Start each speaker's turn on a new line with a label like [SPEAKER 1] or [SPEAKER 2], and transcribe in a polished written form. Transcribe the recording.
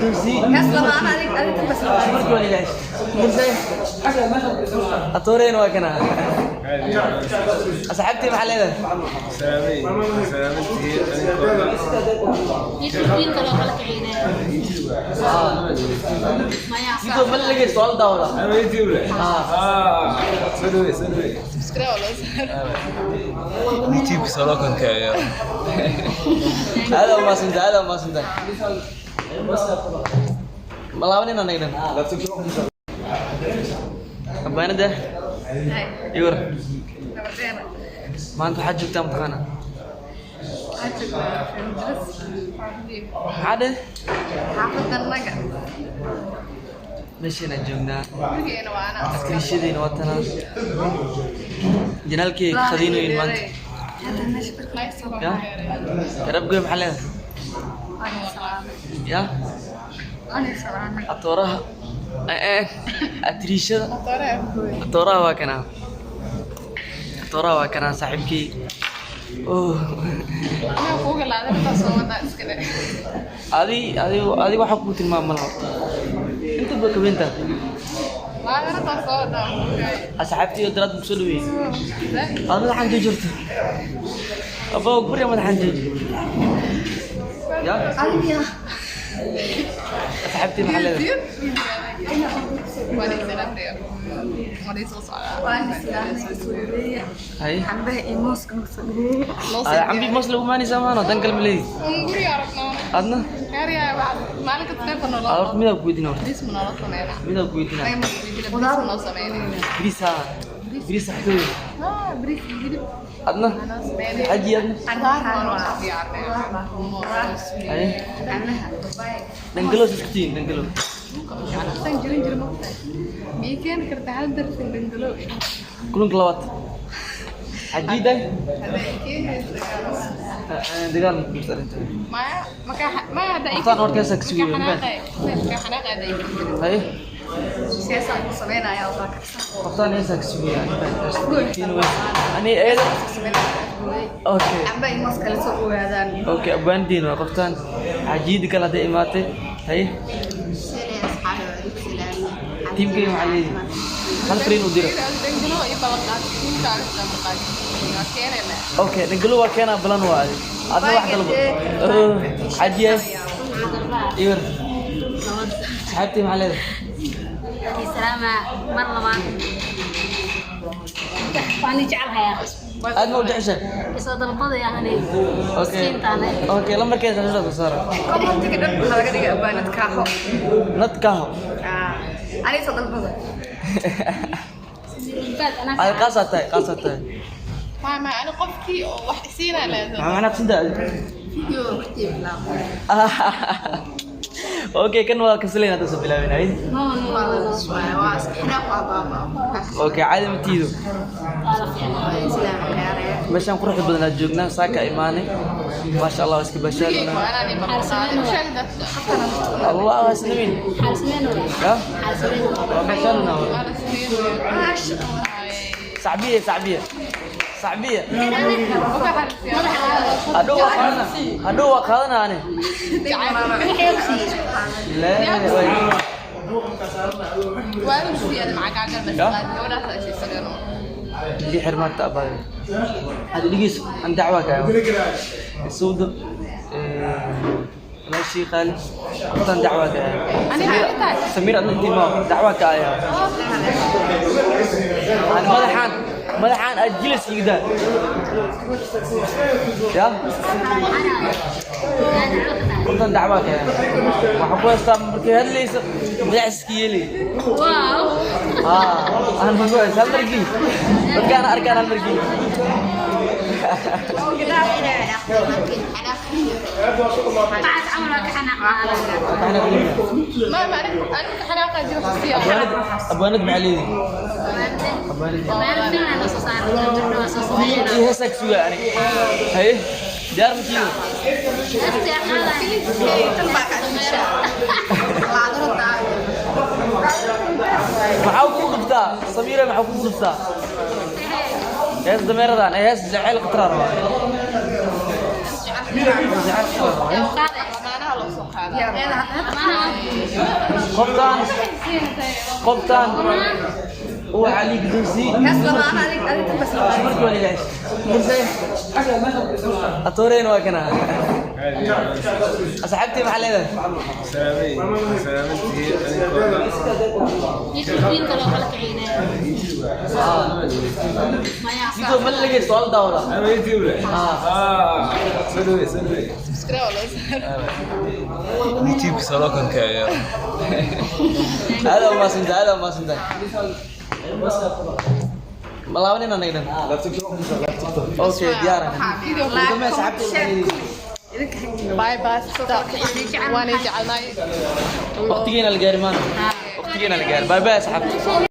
[SPEAKER 1] Markii waa ilaahay mursay atooreen waa kana. Asxaabtii, maxaa leedahay?
[SPEAKER 2] Salaamantihiin.
[SPEAKER 3] YouTube kaloo kala kicinaya maya?
[SPEAKER 1] YouTube ma la dhegeysto, waa la daawadaa.
[SPEAKER 2] Ama YouTube leh. Soo dhawey, soo dhawey. YouTube soo loo kankeeyo.
[SPEAKER 1] Aad u mahadsantahay, aad u mahadsantahay. Ma laabanina anaga dhan abwaanada iwar. Maanta waxaad joogtaa, mataqaana maxaa dheh?
[SPEAKER 4] Xaafadanaga.
[SPEAKER 1] Meeshaynaan joognaa.
[SPEAKER 4] Gurigeena waa ana.
[SPEAKER 1] Askariishadeena waa tanaa, janaalkii ka qadiinoyin maanta. Ya garabgoy, maxaa leedahay? Ya atooraha, atriishada, atooraha waa kanaa, atooraha waa kanaa, saaxiibkii. Oh. Adi adi adi waxaa kuu tilmaama laha horta inta ba kabeynta. Asxaabtii oo daraad kusoo dhaweeyey. Aad madaxaan joojirta abaa guriga, madaxaan jooji. Ya asxaabtii, maxaa leedahay? Hay.
[SPEAKER 4] Cambaha iyo mooska nagu soo dhaweeya.
[SPEAKER 1] Ay, cambi moos lagu maanaysaa maano dan kale ma leedi adna. Aad horta midaa ku weydiina, horta midaa ku weydiina. Bariis haa, bariis saxtooy. Adna xaji, adna. Hay, dhangalo isku tihiin, dhangalo.
[SPEAKER 4] Mii keeni kartaa hal darsin dhangalo?
[SPEAKER 1] Kulanka labaad xajiiday.
[SPEAKER 4] Hadday keenaysa.
[SPEAKER 1] Dagaal ma ku arrinta?
[SPEAKER 4] Maya, maya hadda.
[SPEAKER 1] Qoftaan horta heesaa ka sugaya, ma
[SPEAKER 4] Markaa xanaaqay hadda.
[SPEAKER 1] Haye.
[SPEAKER 4] Siyaasa ku sameynaya oo baakacsan.
[SPEAKER 1] Qoftaan heesaa ka sugaya ani eeda. Okay.
[SPEAKER 4] Camba iyo moos kale soo ogaadaan.
[SPEAKER 1] Okay, abwaandiin waa qoftaan. Xajiidi kale hadday imaatay. Haye, tiimkayga maxaa leeyihin? Hal fariin u dira.
[SPEAKER 4] Dhangalo iyo ballanqaad tiimkaaga ballanqaad waa keenayna.
[SPEAKER 1] Okay, dhangalo waa keenaa, balan waa adi. Adna wax dalbo xajiye iwar. Saxaabtii, maxaa leedahay?
[SPEAKER 3] Salaama mar labaad, waan jecelahay.
[SPEAKER 1] Aad ma u jeceshahay?
[SPEAKER 3] Isoo dalbaday ahani.
[SPEAKER 1] Okay.
[SPEAKER 3] Miskiintaane.
[SPEAKER 1] Okay, lambarkeeda shaashada soo saara.
[SPEAKER 4] Commentiga dhan waxaa laga dhigay abwaanad kaaho.
[SPEAKER 1] Nad kaaho.
[SPEAKER 4] Aniga soo dalbada.
[SPEAKER 3] Baad anaa.
[SPEAKER 1] Ay, qaasaa tahay, qaasaa tahay.
[SPEAKER 4] Ma ani qofkii oo wax isiinaa leedahay.
[SPEAKER 1] Maxaa macnaa kusinta adi?
[SPEAKER 4] Video waqtiga bilaabo.
[SPEAKER 1] Okay, kan waa kasalayn hadda soo bilaabin ay.
[SPEAKER 3] No, no, no, no.
[SPEAKER 4] Waa xanaaq, waa baaba.
[SPEAKER 1] Okay, caadi ma tiido.
[SPEAKER 3] Waa la fiicnaa.
[SPEAKER 4] Islaam ciyaaraya.
[SPEAKER 1] Meeshaan quruxda badan aad joognaa, saaka imaanay, maasha Allah, waa iska bashaarina. Allah waa isnamin.
[SPEAKER 3] Xaalsameen.
[SPEAKER 1] Ya.
[SPEAKER 3] Xaalsameen.
[SPEAKER 1] Waa bashaarina, sacbiya, sacbiya, sacbiya. Hadhow waa qaadana, hadhow waa qaadana ani. La way. Ya lii xir maanta abaayo. Hada dhegeyso, aan dacwa kaaga sawda walaashii qaali. Qoftaan dacwa kaaga. Samiir, adna intii ma dacwa ka ayaa aan madaxaan, madaxaan aad jilis igdaa ya. Qoftaan dacwa kaaga waxaa ku haystaa markay hadlayso madax iska yeelay.
[SPEAKER 3] Wow.
[SPEAKER 1] Ah, aan ma ku haysta hal margii, dadkaan arkaan hal margii.
[SPEAKER 3] Maxaas camal waa ka xanaaqaa?
[SPEAKER 1] Abwaanad, abwaanad, maxaa leedihi abwaanad?
[SPEAKER 3] Meel fiican loo soo saaray, waa soo sameeyay.
[SPEAKER 1] Iyo heesaa ka sugaa ani. Haye, diyaar ma tiido?
[SPEAKER 3] Heesta qaadaya.
[SPEAKER 1] Maxaa kugu dhuftaa, Samiira? Maxaa kugu dhuftaa? Hees dameeradan ee hees jacayl khatraa rabaa, jacayl khatraa rabaa.
[SPEAKER 3] Qaadaya.
[SPEAKER 1] Qoftaan, qoftaan waxaa lii guddoonsii markii waa liga heshay. Atooreen waa kana. Asxaabtii, maxaa leedahay?
[SPEAKER 2] Salaamay, salaamantihiin adinkooda.
[SPEAKER 3] YouTubekiinta loo kala kicinaya. Maya.
[SPEAKER 1] Sidoo ma la dhegeysto, waa la daawadaa.
[SPEAKER 2] Ama YouTube leh.
[SPEAKER 1] Ah.
[SPEAKER 2] Ah, soo dhaweey, soo dhaweey. YouTube soo loo kankeeyo.
[SPEAKER 1] Aad u mahadsantahay, aad u mahadsantahay. Ma laabanayna anaga dhan? Okay, diyaar ah. Ugu asxaabtii maxaa leedahay?
[SPEAKER 4] Bye bye. Waanay jecelnahay.
[SPEAKER 1] Waqtigeena la gaari maana, waqtigeena la gaari. Bye bye, asxaabti.